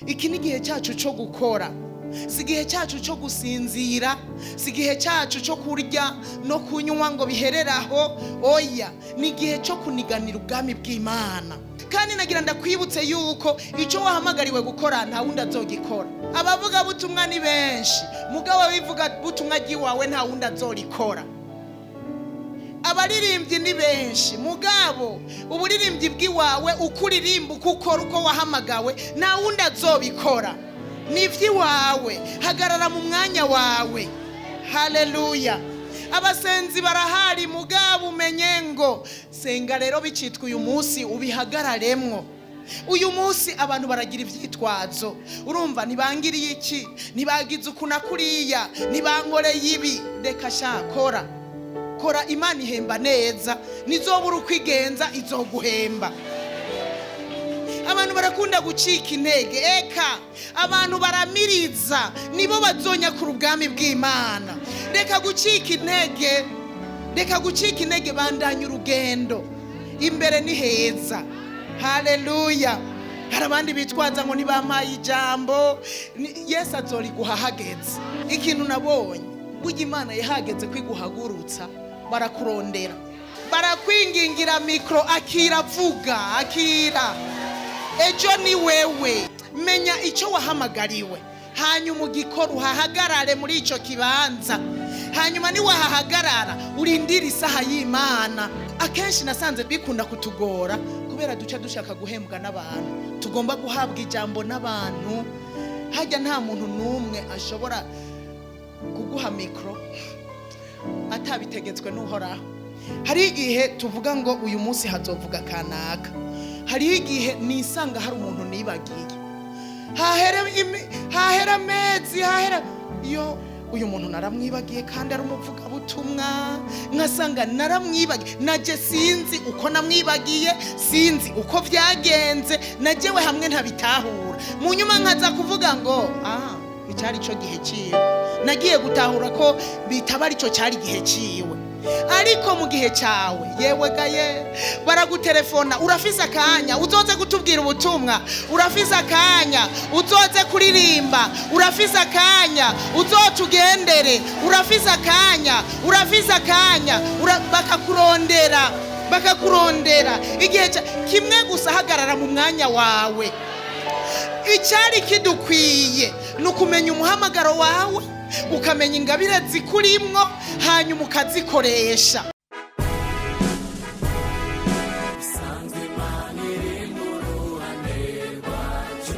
Iki ni igihe cyacu cyo gukora, si igihe cyacu cyo gusinzira, si igihe cyacu cyo kurya no kunywa ngo biherere aho. Oya, ni igihe cyo kuniganira ubwami bw'Imana. Kandi nagira ndakwibutse yuko icyo wahamagariwe gukora nta wundi azogikora. Abavugabutumwa ni benshi, mugabo w'ivugabutumwa ry'iwawe nta wundi azorikora. Abaririmbyi ni benshi, mugabo uburirimbyi bw'iwawe, uko uririmba, uko ukora, uko wahamagawe, nta wundi azobikora. Ni iby'iwawe, hagarara mu mwanya wawe. Haleluya. Abasenzi barahari, mugabo umenye ngo senga rero bicitwa uyu munsi ubihagararemwo. Uyu munsi abantu baragira ivyitwazo, urumva ntibangiriye iki, ntibagize uku na kuriya, ntibankoreye ibi. Reka sha, kora kora, Imana ihemba neza, nizobura ukwigenza izoguhemba. Abantu barakunda gucika intege, eka abantu baramiriza nibo bazonyakura ubwami bw'Imana. Reka gucika intege, reka gucika intege, bandanya urugendo, imbere ni heza. Haleluya. Hari abandi bitwaza ngo ntibampaye ijambo. Yesu azoriguha hageze. Ikintu nabonye, burya Imana yahageze kwiguhagurutsa, barakurondera, barakwingingira mikoro, akira vuga, akira, ejo ni wewe. Menya icyo wahamagariwe, hanyuma ugikora, uhahagarare muri icyo kibanza. Hanyuma niwahahagarara urindire isaha y'Imana. Akenshi nasanze bikunda kutugora kubera duca dushaka guhembwa n'abantu, tugomba guhabwa ijambo n'abantu. Hajya nta muntu n'umwe ashobora kuguha mikoro atabitegetswe n'Uhoraho. Hari igihe tuvuga ngo uyu munsi hazovuga kanaka, hariho igihe nisanga hari umuntu nibagiye, hahera amezi, hahera yo uyu muntu naramwibagiye kandi ari umuvugabutumwa, nkasanga naramwibagiye. Najye sinzi uko namwibagiye, sinzi uko byagenze, najyewe hamwe ntabitahura. Mu nyuma nkaza kuvuga ngo ah, icyari cyo gihe cyiwe, nagiye gutahura ko bitaba aricyo cyari igihe cyiwe. Ariko mu gihe cyawe, yewe gaye, baragutelefona, urafise akanya uzoze kutubwira ubutumwa, urafise akanya uzoze kuririmba, urafise akanya uzotugendere, urafise akanya, urafise akanya, bakakurondera, bakakurondera. Igihe kimwe gusa, hagarara mu mwanya wawe. Icyari kidukwiye ni ukumenya umuhamagaro wawe, ukamenya ingabire zikurimwo, hanyuma ukazikoresha. Sanzwe Imana iri mu ruhande rwacu.